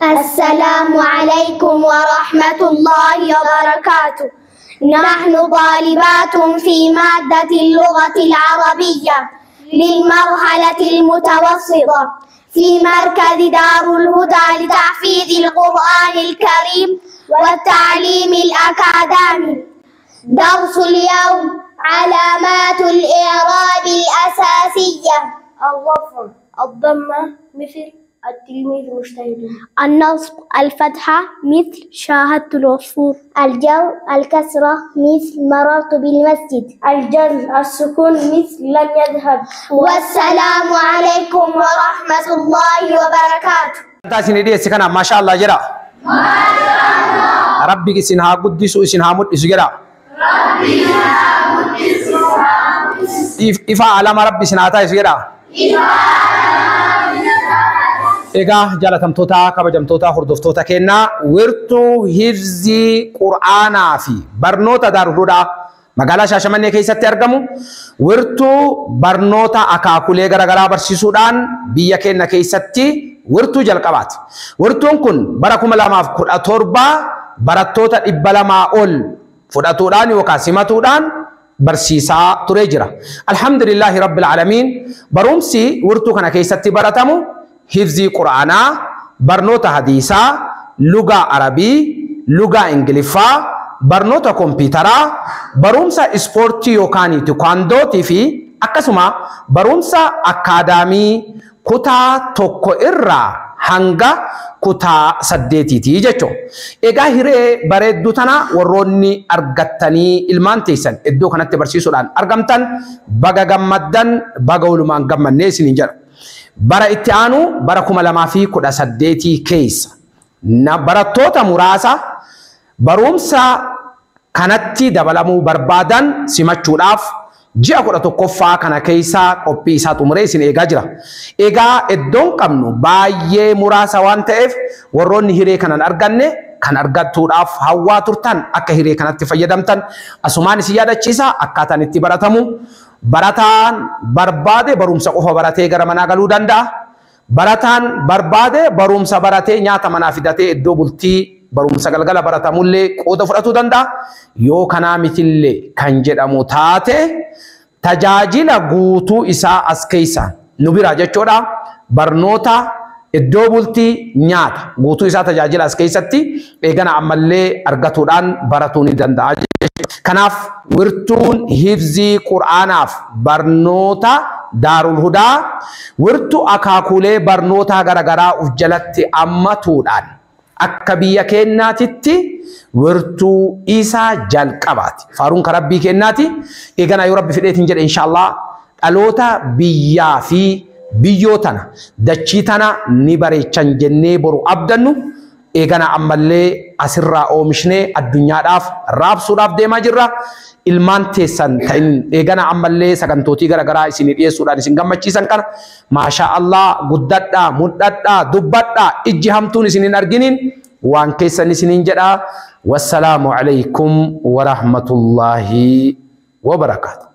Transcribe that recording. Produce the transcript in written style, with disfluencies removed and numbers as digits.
السلام عليكم ورحمة الله وبركاته. نحن طالبات في مادة اللغة العربية للمرحلة المتوسطة في مركز دار الهدى لتحفيظ القرآن الكريم والتعليم الأكاديمي. درس اليوم علامات الإعراب الأساسية. الرفع الضمة مثل التلميذ مجتهد. النصب الفتحة مثل شاهدت العصفور. الجر الكسرة مثل مررت بالمسجد. الجزم السكون مثل لم يذهب. والسلام عليكم ورحمة الله وبركاته. Isin kana maasha Allah jedha. Rabbi isin haa guddisu, isin haa mul'isu jedha. Ifa alama Rabbi isin haa taasisu jedha. Egaa jaalatamtoota, kabajamtoota, hordoftoota kennaa, wirtuu hifzii qur'aanaa fi barnoota Daarul Hudaa magaalaa Shaashamannee keessatti argamu, wirtuu barnoota akaakulee garaagaraa barsiisuudhaan biyya keenya keessatti wirtuu jalqabaati. Wirtuun kun bara 2017 barattoota 200 ol fudhatuudhaan yookaan simatuudhaan barsiisaa turee jira. Alhamdulillahi Rabbil Alamiin. Barumsi wirtuu kana keessatti baratamu hifzii qur'aanaa, barnoota hadiisaa, lugaa Arabii, lugaa Ingiliffaa, barnoota kompiitaraa, barumsa ispoortii yookaan tikwaandootii fi akkasuma barumsa akkaadaamii kutaa 1 irraa hanga kutaa 8 jechuudha. Egaa hiree bareedduu tana warroonni argattanii ilmaan teessan iddoo kanatti barsiisuudhaan argamtan, baga gammaddan, baga walumaan gammannee isiniin jedha. Bara itti aanu, bara 2018 keessa, barattoota muraasa barumsa kanatti dabalamuu barbaadan simachuudhaaf ji'a 11ffaa kana keessa qophii isaa xumuree isin eegaa jira. Egaa iddoon qabnu baay'ee muraasa waan ta'eef, warroonni hiree kanan arganne kan argattuudhaaf hawwaa turtan akka hiree kanatti fayyadamtan asumaan isin yaadachiisa. Akkaataan itti baratamu, barataan barbaade barumsa qofa baratee gara manaa galuu danda'a. Barataan barbaade barumsa baratee nyaata manaa fidatee iddoo bultii barumsa galgala baratamullee qooda fudhatuu danda'a. Yoo kanaa mitillee kan jedhamu taate, tajaajila guutuu isaa as keessa nu bira jechuudha. Barnoota, iddoo bultii, nyaata guutuu isaa tajaajila as keessatti eegana ammallee argatuudhaan baratuu ni danda'a. Kanaaf wirtuun hifzii qur'aanaaf barnoota Daarul Hudaa wirtuu akaakulee barnoota garaagaraa uf jalatti ammatuudhaan akka biyya keenyaatitti wirtuu isaa jalqabaati. Faaruun kan Rabbii kennaati. Eegana yoo Rabbi fedheetiin jedhe, inshaallah dhaloota biyyaa fi biyyoo tana, dachii tana ni bareechan jennee boru abdannu eegana ammallee asirraa oomishnee addunyaadhaaf raabsuudhaaf deemaa jirra. Ilmaan teessan ta'in eegana ammallee sagantootii garaagaraa isinii dhiyeessuudhaan isin gammachiisan kana, maasha Allah, guddadhaa, mul'adhaa, dubbadhaa, ijji hamtuun isin hin arginiin waan keessan isiniin jedha. Wassalaamu alaykum warahmatullaahi wabarakaatu.